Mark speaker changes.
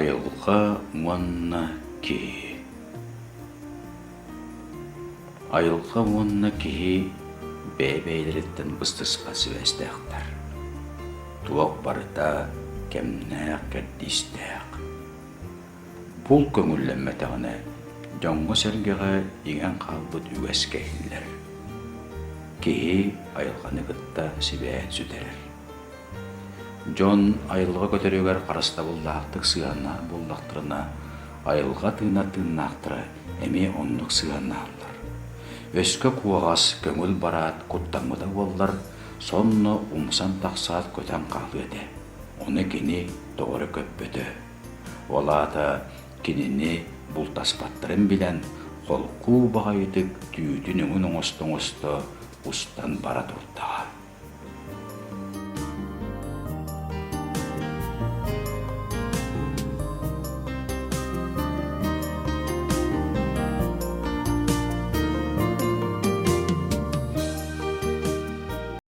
Speaker 1: Айылҕа уонна киһи Айылҕа уонна киһи бэйэ-бэйэлэриттэн быстыспат сибээстээхтэр. Туох барыта кэмнээх-кэрдиистээх. Булт көҥүллэммэтэҕинэ, дьоҥҥо-сэргэҕэ иҥэн хаалбыт үгэс кэһиллэр. Киһи айылҕаны кытта сибээһин сүтэрэр. Дьон айылҕа көтөрүгэр харыстабыллаахтык сыһыаннаһар буоллахтарына, айылҕа тыынар тыыннаахтара эмиэ оннук сыһыаннаһаллар. Өскө куоҕас, көҥүл бараат куттаммыта буоллар, сонно умсан тахсаат көтөн хаалыа этэ. Ону кини тоҕо эрэ көппөтө. Ол аата кинини бултаспаттарын билэн, холку баҕайытык түүтүн өҥүн оҥосто-оҥосто устан бара турдаҕа.